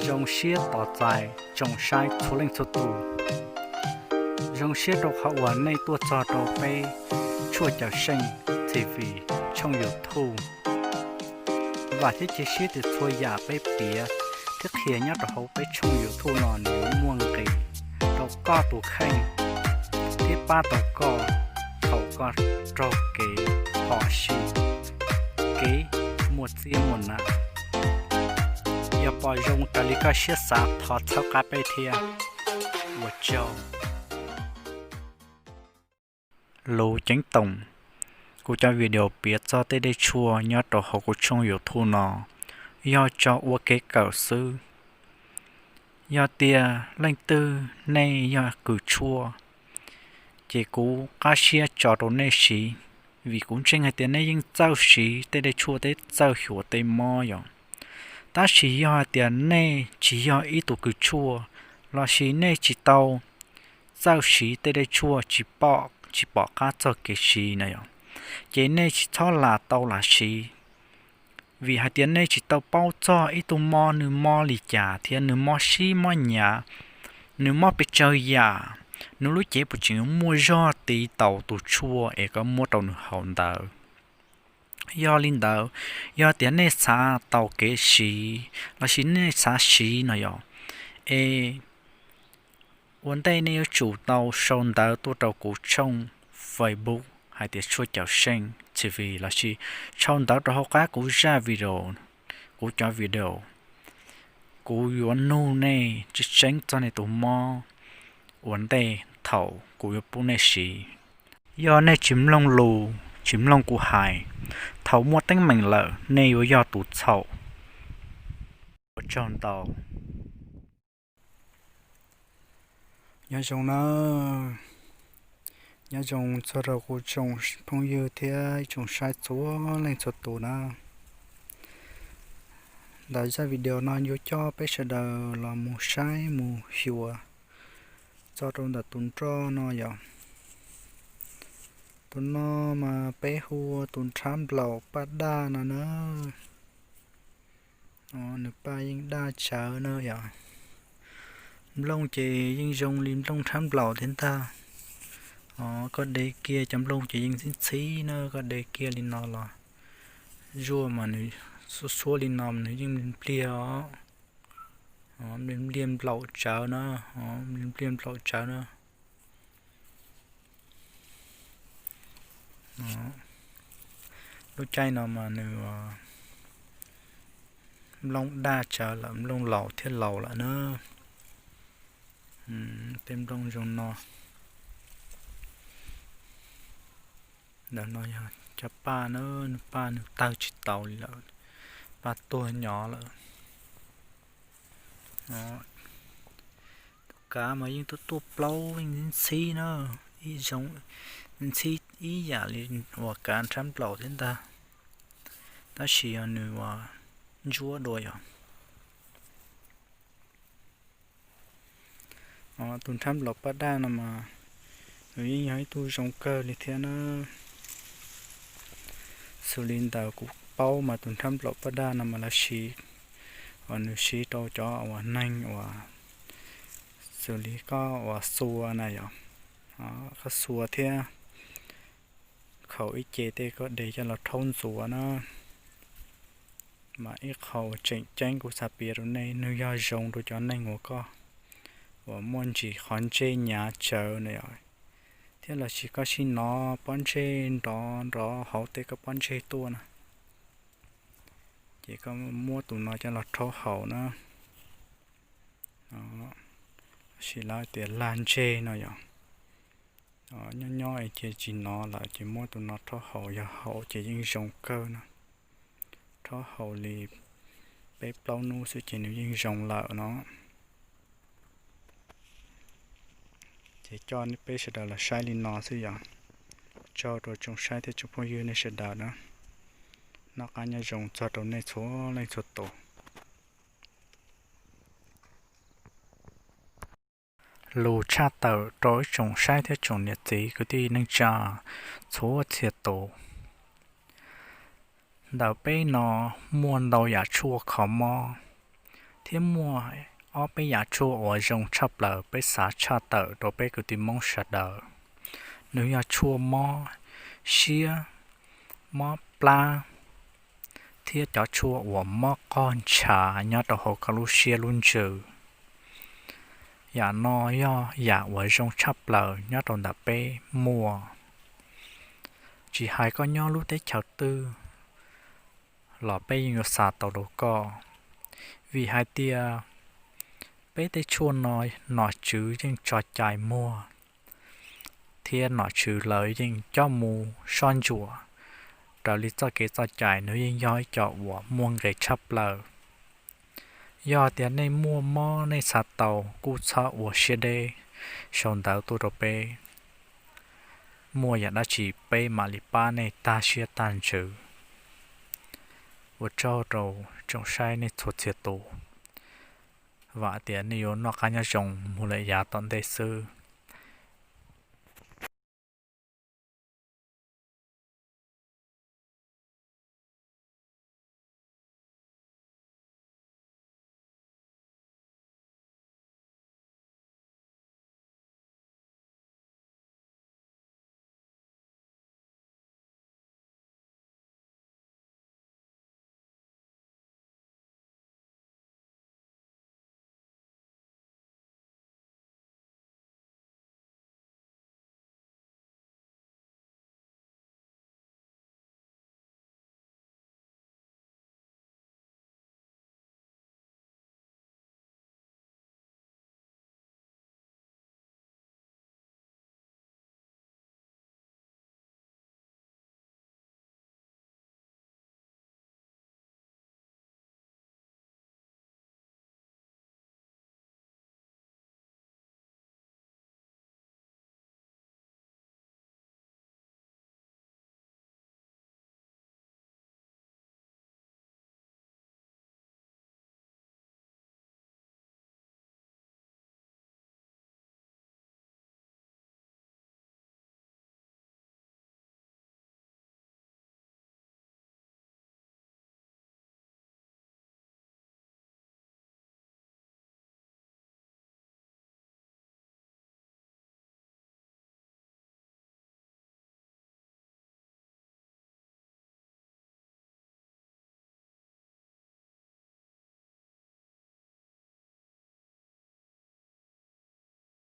Zoo siab tos txais tsoom saib txhua leej txhua tus. Zoo siab rau qhov uas nej tuaj txog rau peb Tshuaj Cawm Seej T V tshooj YouTube. Vam thiab cia siab tias txhua yam peb piav thiab qhia nyob rau hauv peb tshooj YouTube no nws yuav muaj nqis rau koj tus kheej thiab pab tau koj thaum koj raug kev phom sij, kev muaj txiab muaj nam. Yog pom zoo raws li koj siab xav thov txhawb qab peb thiab. Ua tsaug. Lus ceeb toom, kuv cov video piav txog tej dej tshuaj nyob rau hauv kuv tshooj YouTube no yog tso ua kev kawm xwb. Yog tias leej twg nej yog kws tshuaj, ces kuv qab siab tso rau nej siv, vim kuv ntseeg hais tias nej yeej txawj siv tej dej tshuaj thiab txawj xyuas tej mob yom. Tab sis yog hais tias nej tsis yog ib tug kws tshuaj, lossis nej tsis tau txawj siv tej dej tshuaj, tsis pom, tsis pom qab txog kev siv na yom, ces nej tsis txhob lam tau lam siv. Vim hais tias nej tsis tau paub txog ib tug mob nws mob li cas thiab nws mob sib mob nyav, nws mob pes tsawg yam, nws lub cev puas tseem yuav muaj zog tiv taus tus tshuaj es koj muab rau nws haus ntawd. Yog li ntawd, yog tias nej xav tau kev siv lossis nej xav siv no yom, es ua ntej nej yuav tsum tau sau ntawv tuaj rau kuv tshooj Facebook hais tias Tshuaj Cawm Seej T V lossis sau ntawv rau hauv qab kuv zaj video, kuv cov video. Kuv yuav nug nej tseeb tseeb txog nej tus mob ua ntej thaum kuv yuav pub nej siv. Yog nej tsis mloog lus, tsis mloog kuv hais, thaum muaj teeb meem lawm nej yuav yog tus txhaum. Ua tsaug ntau. Nyob zoo na, nyob zoo txog rau kuv tsoom phooj ywg thiab ib tsoom saib txhua leej txhua tus na. Ntawm zaj video no yuav coj peb sawv daws los mus saib mus xyuas txog rau ntawm tus nroj no yom. Tus no mas peb hu ua tus nrhab nplaum paj daj no na. Nws paj yeej daj tsawv na yom. Nplooj ces yeej zoo li nplooj nrhab nplaum thiab ntag. Koj de kiag cov nplooj ces yeej ntxhib ntxhib na, koj de kiag li no los zuaj mas nws xuab xuab li no mas nws yeej npliag os. Npliag nplaum tsawv na, npliag nplaum tsawv na. Lub caij no mas nws nplooj daj tsawv lawm, nplooj laus thiab laus lawm na. Tej nplooj zoo no. Ntawm no yog cov paj na, nws paj nws tawg tsis taus li lawm, paj tuag nyo lawm. Tus kav mas yeej tuaj tuaj plaub yeej ntxhib na, ib zoo ntxhib ib yam li uas kav nrhab nplaum thiab ntag, tab sis yog nws ua ntsuab dua yom. Tus nrhab nplaum paj daj no mas nws yeej yog ib tug zoo kawg li thiab na. Xws li ntawm kuv paub mas tus nrhab nplaum paj daj no mas lawv siv, uas nws siv rau cov uas neeg uas xws li koj uas xua na yom, koj xua thiab khaum ib ce tej koj de coj los rhaub ntxuav na. Mas ib qho tseem ceeb kuv xav piav rau nej, nws yog zoo rau cov neeg uas koj uas muaj ntsis qhov ntsej nyav tsawv na yom, thiab los sis koj sib nov pob ntseg nrov nrov hauv tej koj pob ntseg tuaj na, ces koj muab tus no coj los rhaub haus na. Los sis lawv tias lag ntseg no yom, nyob nyob es cia tsis nov lawm ces muab tus no rhaub haus, yog haus ces yeej zoo kawg na. Rhaub haus li peb plaub hnub xwb ces nws yeej zoo lawm no. Ces coj peb sawv daws los saib li no xwb yom. Tsaug rau tsoom saib thiab tsoom phooj ywg nej sawv daws na. Noj qab nyob zoo txog rau nej txhua leej txhua tus. Lus tshaj tawm rau ib tsoom saib thiab tsoom niam txiv kwv tij neej tsa txhua txhia tus. Ntawm peb no muaj ntau yam tshuaj kho mob, Thiab muaj ob peb yam tshuaj uas zoo tshaj plaws peb xav tshaj tawm rau peb kwv tij Hmoob sawv daws. Nws yog tshuaj mob siab, mob plab, thiab cov tshuaj uas mob qoj ntshav nyob rau hauv koj lub siab lub ntsws. Yam no yog yam uas zoo tshaj plaws nyob rau ntawm peb muaj. Tsis hais koj nyob lub teb chaws twg los peb yeej yuav xa tau rau koj, vim hais tias peb tej tshuaj no nom tswv yeej tso cai muag, thiab nom tswv lawv yeej coj mus soj ntsuam raws li txoj kev txoj cai, nws yeej yog ib co uas muaj nqis tshaj plaws. Yog tias nej muaj mob nej xav tau kuj txhob ua siab deb sau ntawv tuaj rau peb. Muaj yam dab tsi peb mam li pab nej tag siab tag ntsws. Ua tsaug rau tsoom saib nej txhua txhia tus. Vam tias nej yuav noj qab nyob zoo mus lawm yav tom ntej xwb.